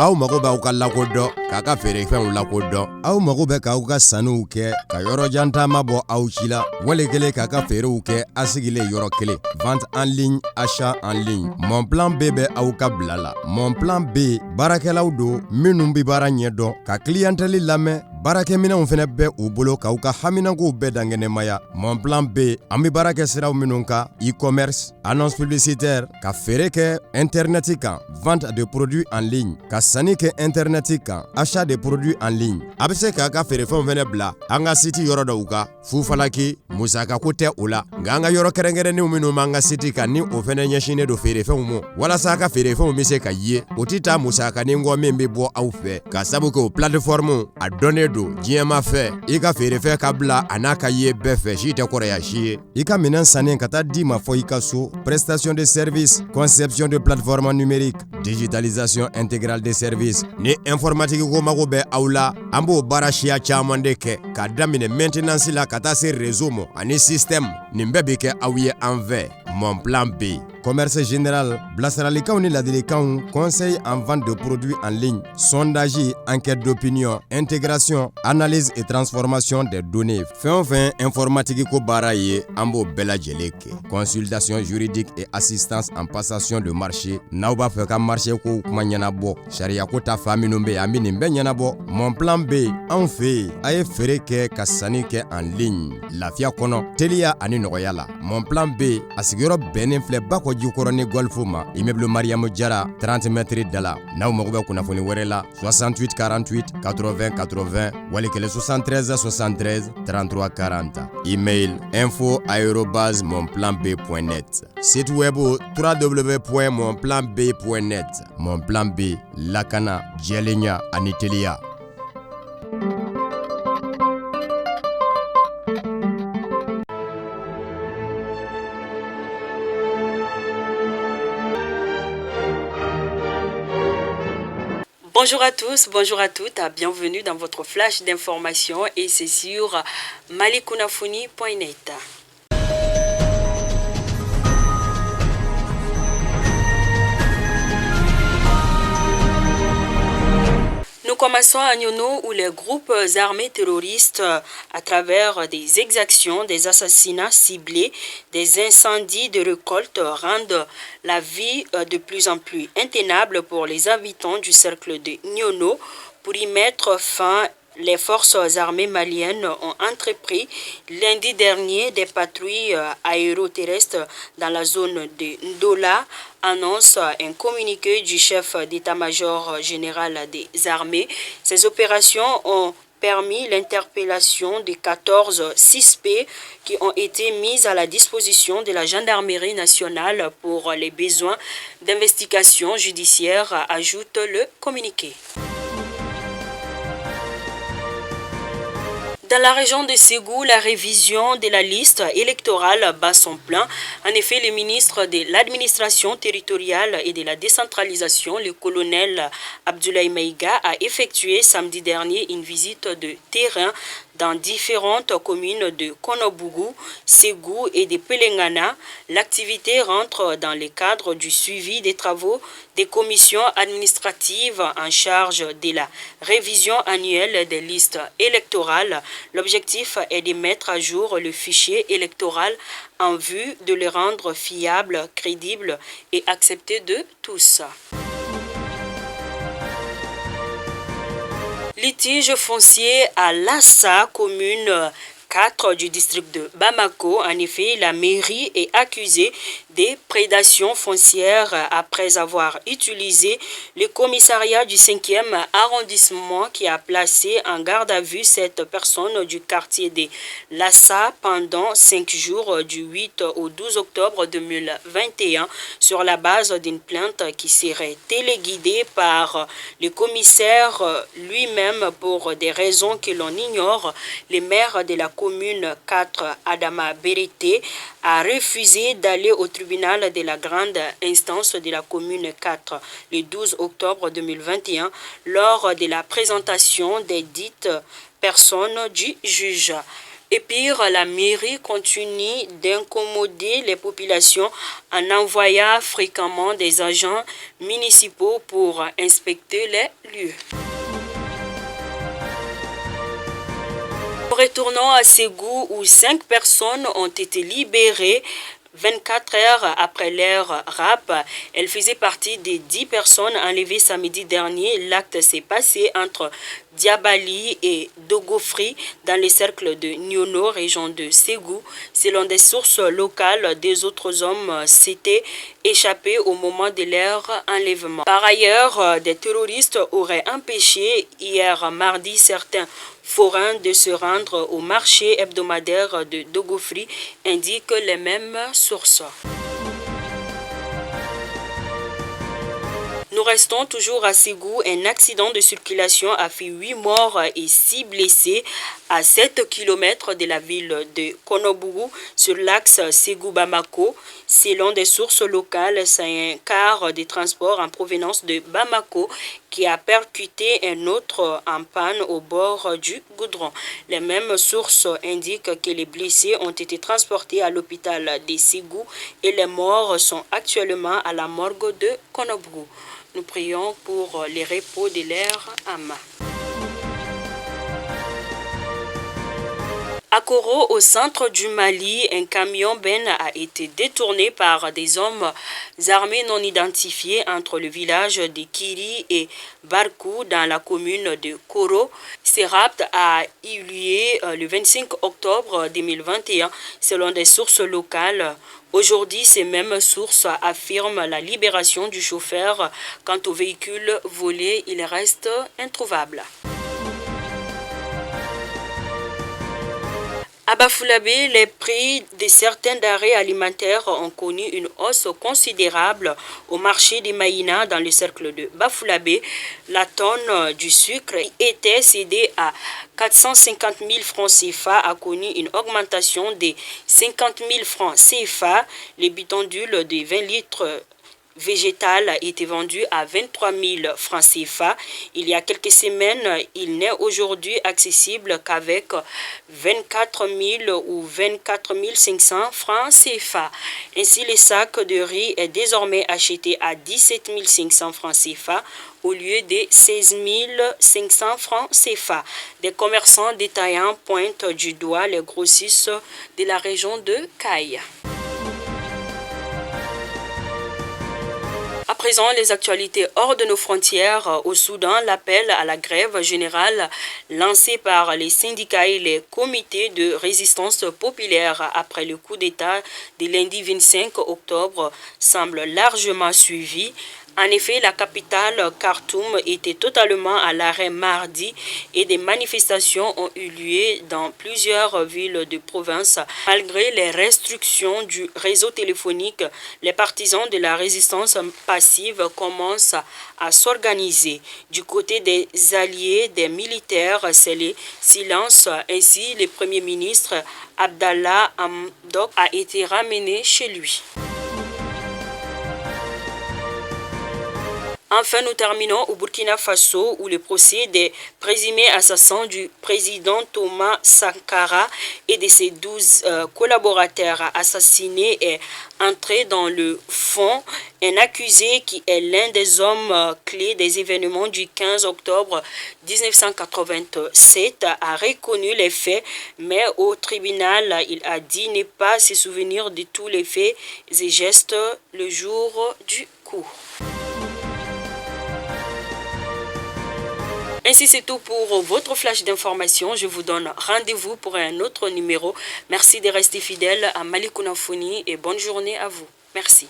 Aw mago b'aw ka lakodɔn, k'a ka feerefɛnw lakodɔn. Aw mago bɛ k'aw ka sanniw kɛ ka yɔrɔjan taama bɔ aw si la, wali kelen k'a ka feerew kɛ a sigilen yɔrɔ kelen. Vente en ligne, achat en ligne. Mon Plan B bɛ aw ka bila la. Mon Plan B baarakɛlaw don minnu bɛ baara ɲɛdɔn, ka clientèle lamɛn. Baarakɛminɛnw fana bɛ u bolo k'aw ka haminankow bɛɛ dankɛnɛmaya. Mon Plan B, an bɛ baara kɛ siraw minnu kan: e-commerce, annonce publicitaire, ka feere kɛ internet kan, vente de produits en ligne, ka sanni kɛ internet kan, achat de produits en ligne. A bɛ se k'a ka feerefɛnw fana bila an ka site yɔrɔ dɔw kan fufalaki, musakako tɛ o la. Nka an ka yɔrɔ kɛrɛnkɛrɛnnenw minnu b'an ka site kan, ni o fana ɲɛsinnen don feerefɛnw ma walasa a ka feerefɛnw bɛ se ka ye, o tɛ taa musakanin kɔ min bɛ bɔ aw fɛ, ka sabu kɛ o plateforme a dɔnnen don diɲɛma fɛ. I ka feerefɛn ka bila a n'a ka ye bɛɛ fɛ, si tɛ kɔrɔya si ye. I ka minɛn sannen ka taa d'i ma fɔ i ka so. Prestation de service, conception de plateforme numérique, digitalisation intégrale de service. Ni informatique ko mago bɛ aw la, an b'o baara siya caman de kɛ, k'a daminɛ maintenance la ka taa se réseau ma ani système. Nin bɛɛ bɛ kɛ aw ye an fɛ. Mon Plan B, commerce général, bilasiralikanw ni ladilikanw, conseil en vente de produits en ligne, sondage, enquête d'opinion, intégration, analyse et transformation des données. Fɛn o fɛn informatique ko baara ye, an b'o bɛɛ lajɛlen kɛ. Consultation juridique et assistance en passation de marché. N'aw b'a fɛ ka marché kow kuma ɲɛnabɔ, sariya ko ta fan minnu bɛ yen, an bɛ nin bɛɛ ɲɛnabɔ. Mon Plan B, anw fɛ yen, a ye feere kɛ ka sanni kɛ en ligne lafiya kɔnɔ, teliya ani nɔgɔya la. Mon Plan B, a sigiyɔrɔ bɛnnen filɛ Bakɔ Jikɔrɔni Golf ma, immeuble Mariamu Jara, 30 mètres da la. N'aw mago bɛ kunnafoni wɛrɛ la, 68 48 80 80, wali kelen 73 73 33 40. Email: info@monplanb.net. Site web: www.monplanb.net. Mon Plan B, lakana, jɛlenya ani teliya. Bonjour à tous, bonjour à toutes, bienvenue dans votre flash d'information et c'est sur malikunafoni.net. Nous commençons à Niono où les groupes armés terroristes, à travers des exactions, des assassinats ciblés, des incendies de récolte, rendent la vie de plus en plus intenable pour les habitants du cercle de Niono. Pour y mettre fin, les forces armées maliennes ont entrepris lundi dernier des patrouilles aéroterrestres dans la zone de Ndola, annonce un communiqué du chef d'état-major général des armées. Ces opérations ont permis l'interpellation de 14 suspects qui ont été mis à la disposition de la gendarmerie nationale pour les besoins d'investigation judiciaire, ajoute le communiqué. Dans la région de Ségou, la révision de la liste électorale bat son plein. En effet, le ministre de l'administration territoriale et de la décentralisation, le colonel Abdoulaye Maïga, a effectué samedi dernier une visite de terrain dans différentes communes de Konobougou, Ségou et de Pelengana. L'activité rentre dans le cadre du suivi des travaux des commissions administratives en charge de la révision annuelle des listes électorales. L'objectif est de mettre à jour le fichier électoral en vue de le rendre fiable, crédible et accepté de tous. Litige foncier à Lassa, commune 4 du district de Bamako. En effet, la mairie est accusée des prédations foncières après avoir utilisé le commissariat du 5e arrondissement qui a placé en garde à vue cette personne du quartier de Lassa pendant 5 jours du 8 au 12 octobre 2021 sur la base d'une plainte qui serait téléguidée par le commissaire lui-même pour des raisons que l'on ignore. Le maire de la commune 4, Adama Berete, a refusé d'aller au tribunal de la grande instance de la commune 4 le 12 octobre 2021 lors de la présentation des dites personnes du juge. Et pire, la mairie continue d'incommoder les populations en envoyant fréquemment des agents municipaux pour inspecter les lieux. Retournons à Ségou où 5 personnes ont été libérées 24 heures après leur rapt. Elles faisaient partie des 10 personnes enlevées samedi dernier. L'acte s'est passé entre Diabali et Dogofri dans le cercle de Niono, région de Ségou. Selon des sources locales, des autres hommes s'étaient échappés au moment de leur enlèvement. Par ailleurs, des terroristes auraient empêché hier mardi certains forains de se rendre au marché hebdomadaire de Dogofri, indiquent les mêmes sources. Nous restons toujours à Ségou. Un accident de circulation a fait 8 morts et 6 blessés à 7 km de la ville de Konobougou sur l'axe Ségou-Bamako. Selon des sources locales, c'est un car de transport en provenance de Bamako qui a percuté un autre en panne au bord du goudron. Les mêmes sources indiquent que les blessés ont été transportés à l'hôpital de Ségou et les morts sont actuellement à la morgue de Konobougou. Nous prions pour les repos de leur âme. À Koro, au centre du Mali, un camion ben a été détourné par des hommes armés non identifiés entre le village de Kiri et Barkou dans la commune de Koro. Ce rapt a eu lieu le 25 octobre 2021 selon des sources locales. Aujourd'hui, ces mêmes sources affirment la libération du chauffeur. Quant au véhicule volé, il reste introuvable. À Bafoulabé, les prix de certains denrées alimentaires ont connu une hausse considérable au marché des Maïna dans le cercle de Bafoulabé. La tonne du sucre était cédée à 450 000 francs CFA, a connu une augmentation de 50 000 francs CFA. Les bidons d'huile de 20 litres végétal a été vendu à 23 000 francs CFA. Il y a quelques semaines, il n'est aujourd'hui accessible qu'avec 24 000 ou 24 500 francs CFA. Ainsi, le sac de riz est désormais acheté à 17 500 francs CFA au lieu de 16 500 francs CFA. Des commerçants détaillants pointent du doigt les grossistes de la région de Kayes. À présent, les actualités hors de nos frontières. Au Soudan, l'appel à la grève générale lancé par les syndicats et les comités de résistance populaire après le coup d'État de lundi 25 octobre semble largement suivi. En effet, la capitale Khartoum était totalement à l'arrêt mardi et des manifestations ont eu lieu dans plusieurs villes de province. Malgré les restrictions du réseau téléphonique, les partisans de la résistance passive commencent à s'organiser. Du côté des alliés des militaires, c'est le silence. Ainsi, le premier ministre Abdallah Hamdok a été ramené chez lui. Enfin, nous terminons au Burkina Faso où le procès des présumés assassins du président Thomas Sankara et de ses 12 collaborateurs assassinés est entré dans le fond. Un accusé qui est l'un des hommes clés des événements du 15 octobre 1987 a reconnu les faits, mais au tribunal, il a dit ne pas se souvenir de tous les faits et gestes le jour du coup. Ainsi, c'est tout pour votre flash d'information. Je vous donne rendez-vous pour un autre numéro. Merci de rester fidèle à Mali Kounafouni et bonne journée à vous. Merci.